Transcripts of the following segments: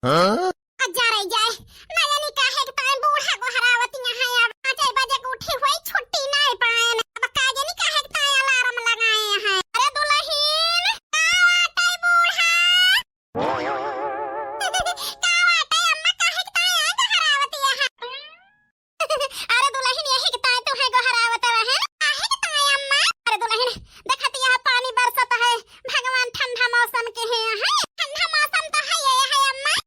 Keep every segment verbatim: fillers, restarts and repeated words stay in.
हाँ? आ जा रही जाए, ना जानी काहे के ताई बूढ़ा गोहरावत यहाँ है। अब पाँच बजे के उठी हुई, छुट्टी नहीं पाए। अब का जानी काहे के ताई अलार्म लगाए हैं। अरे दुलहिन, का बाटे बूढ़ा? का बाटे अम्मा, काहे के ताई गोहरावत यहाँ? अरे दुलहिन, यही के ताई तू है गोहरावत रहे। काहे के ताई अम्मा? अरे दुलहिन, देखत यहाँ पानी बरसत है, भगवान ठंडा मौसम के हैं, हैं? ठंडा मौसम तो है, ये है अम्मा।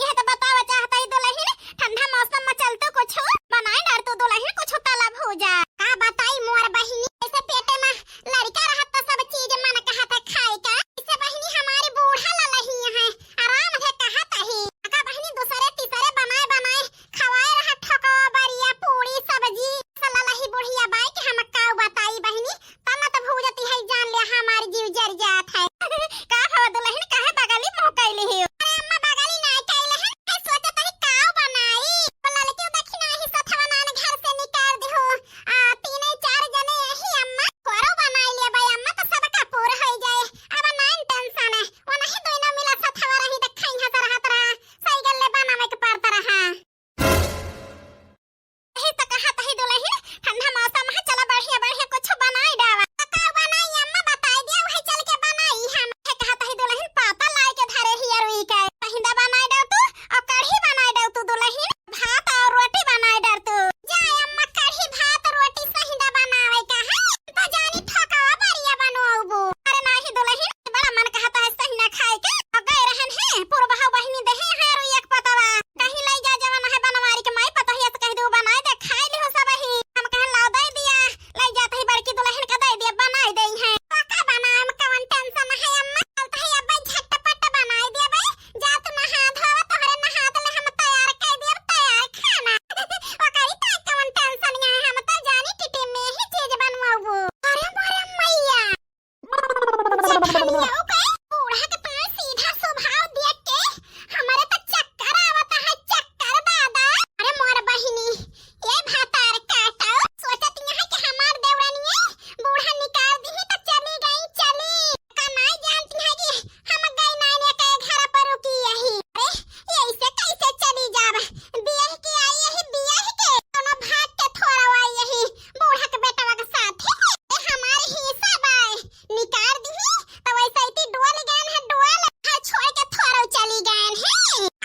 यह तो बतावा चाहत है दुलहिन, ठंडा मौसम में चल तू कुछ बनाए डार तू दुलहिन, कुछ तला भूजा। का बताई मोर बहिनी, ऐसे पेटे में लड़का रहत तो सब चीज मन कहत है खाए का। इसे बहिनी हमारी बूढ़ा ललही है, आराम है कहत है। का बहिनी दूसरे तीसरे बनाए बनाए खवाए रहा ठोकवा बरिया, पूड़ी, सब्जी। ललही बुढ़िया बाई के हम काऊ बताई बहिनी, तना त भूजती है, जान ले हमार जीव जर जात है। का भवा दुलहिन, काहे बगली मुँह कैली ही? अरे अम्मा, बगली ना कैले है, है सोचत है काऊ बनाई। ललकी देखी ना ही सथवा नान घर से निकाल दिहो। आ, तीने चार जने यही अम्मा, कोरो बनाई ले बाई अम्मा, तो सबका पूरा होई जाए। अब नाइन टेंशन है, वो नहीं दोनों मिला सथवा रही त खाई हंस रहत रहा, सही गल्ले बनावे के पड़त रहा। यही तो कहत ही दुलहिन, ठंडा मौसम है, चला बढ़िया बढ़िया कुछ बनाई डावा। तो का बनाई अम्मा, बताई दिया, वही चल के बनाई हम। हे कहत ही दुलहिन, पाता लाई के धरे ही अरुई के, पहिंदा बनाई डाव तू, और कढ़ी बनाई डाव तू दुलहिन, भात और रोटी बनाई डाव तू। जा अम्मा, कढ़ी भात रोटी सहिंदा बनावे का है, तो जानी ठोकवा बरिया बनवाबू। अरे नाही दुलहिन, बड़ा मन कहत है सहिना खाए के। और गए रहन है, पुरबहा बहिनी देहे है रुई एक पतवा। कहीं लई जा जवन है बनवारी के माई पतोहिया से कह दू बनाए दे, खाए लिहो सब ही। हम कहन लाओ दे दिया, लई जात ही बड़की दुलहिन का दे दिया, बनाए दे है। तो का बनाए, हम कवन टेंशन है अम्मा, चलत ही अब झटपट बनाए दिया बे। जा तू नहा धोवा, तोहरे नहात ले हम तैयार कर दिया, तैयार खाना। ओकरी तो कवन टेंशन है, हम तो जानी टिटी में ही चीज बनवाबू। अरे मोरे मैया। ये भैया, ओके, बूढ़ा के पास सीधा स्वभाव देख के हमरे त चक्कर आवत है, चक्कर दादा। अरे मोर बहिनी, ये भातार काटो, सोचत यहाँ कि हमार देवरानी बूढ़ा निकाल दी त चली गई, चली। का नाई जानती है कि हम गई नाई ने के घर पर रुकी यही। अरे, ये ऐसे कैसे चली जाब? बियाह के आई यही, बियाह के कोनो भाग के थोड़ा आई यही बूढ़ा के बेटवा के साथ। ए, हमार हिस्सा बाय। निकार दिही, त वैसे इती डोल गएन है, डोल। घर छोड़ के थोरो चली गएन है।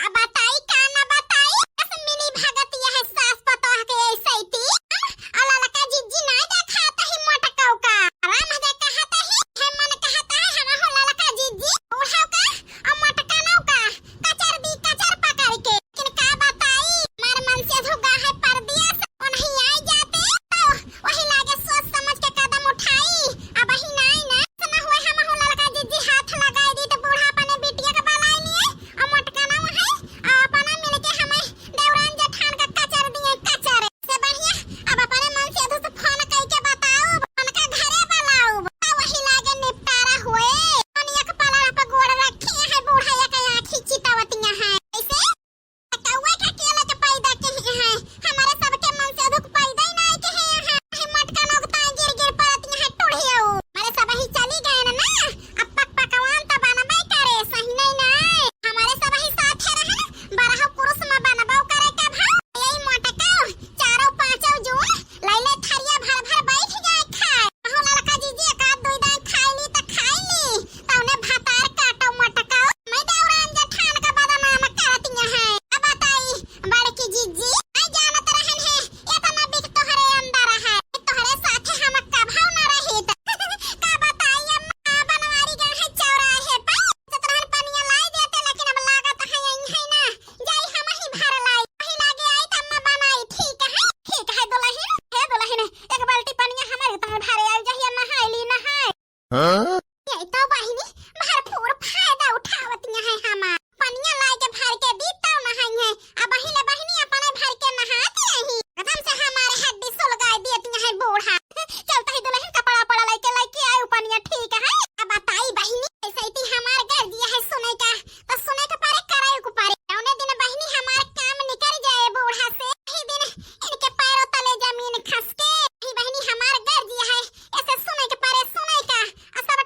अब बताई का ना बताई, बस मिली भगत यह सास पतोह के ऐसे इती। आ ललका जिज्जी ना देखात ही मोटकऊ का। राम दे कहत ही, हे मन कहत है, हम हो ललका जिज्जी, बूढ़ऊ का, और मोटकनऊ का, कचर दी, कचर पकड़ के। लेकिन का बताई, हमार मनसेधू गा है परदेस, ओनही आई जाते, तो वही लागे सोच समझ के कदम उठाई। अबही नाई ना, ऐसा ना हुए हमहू ललका जिज्जी हाथ लगाई दी तो बूढ़ा अपने बिटिया के बलाई लिए, और मोटका ना वही, और अपना मिलके हमें देवरान जेठान का कचर दिए, कचर। से बढ़िया, अब अपने मनसेधू से फोन कई के बताओ, उनका घरे बुलाओ, तो वही लागे निपटारा हुए। कनिया के पलड़ा पे गोड़ रखी है, बूढ़ा या के आँखी चितावतिया है। ऐसे कौआ के अकेले के पैदा के ही है, हमारे सबके मनसेधू के पैदा ही नाई के ही है। हिम्मत का नोकता गिर गिर परत यहाँ टूढ़ियो। हमारे सब ही चली गए ना, अब पक पकवान तो बनबे करे, सही नहीं ना? हमारे सब ही साथे रहे ना, बरहो पुरुष में बनबो करे का भाव। यही मोटका, चारों पाँचों जून लैले थरिया भर भर बैठ जाए खाए। अहो ललका जीजी, एक आध दुई दाई खाई ली त खाई ली, तौने भतार काटो मोटका। मैं देवरान जेठान का बदनाम करतिया है। अब बताई बड़की जीजी, मैं जानत रहन है, इतना बिक तोहरे अंदर है, तोहरे साथे हम कभौ न रहित। का बताई अम्मा, बनवारी गा है चौराहे पर, सोचत रहन पनिया लाई देते, लेकिन अब लागत है यही है ना, जाई हम ही भर लाई। वही लागे आई त अम्मा बनाई, ठीक है, ठीक है दुलहिन। हे दुलहिन, एक बाल्टी पनिया हमारे तहाँ भरे आई, जहिया नहाई ली, नहाए। हाँ? ये तो बहिनी भरपूर फायदा उठावतिया है हमार। पनिया लाई के भर के दी तब नहाई है। अब बहिनी, बहिनी अपने भर के नहाती रही। एकदम से हमारे हड्डी सुलगाई देतिया है बूढ़ा। चलता ही दुलहिन कपड़ा पड़ा लेके, लेके आए उ पनिया, ठीक है? अब बताई बहिनी, ऐसे ही हमार गर्जिया है सुने का, तो सुने के परे, करे के परे। जौने दिन बहिनी हमार काम निकल जाए बूढ़ा से, वही दिन इनके पैरों तले जमीन खसके। ही बहिनी हमार गर्जिया है, ऐसे सुने के परे, सुने का। आ सब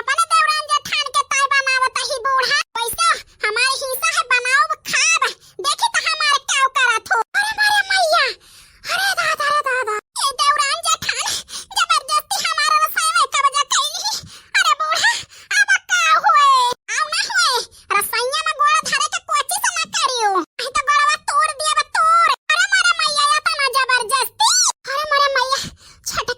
अपने देवरान जेठान के ताई बनावत ही बूढ़ा। वैसे हमारे हिस्सा है, बनाओ खाब। देखी तो हमारे क्या करत हो। अरे मोरे मैया, अरे दादा, अरे दादा, ए देवरान जेठान जबरदस्ती हमारा रसोई में कब्जा कैली। अरे बूढ़ा, अब का हुए? आव ना हुए, रसोइया में गोड़ धरे के कोची से ना करियो, नहीं तो गोड़वा तोड़ दिया बा तोड़। अरे मोरे मैया, या तो ना जबरदस्ती। अरे मोरे मैया, छोट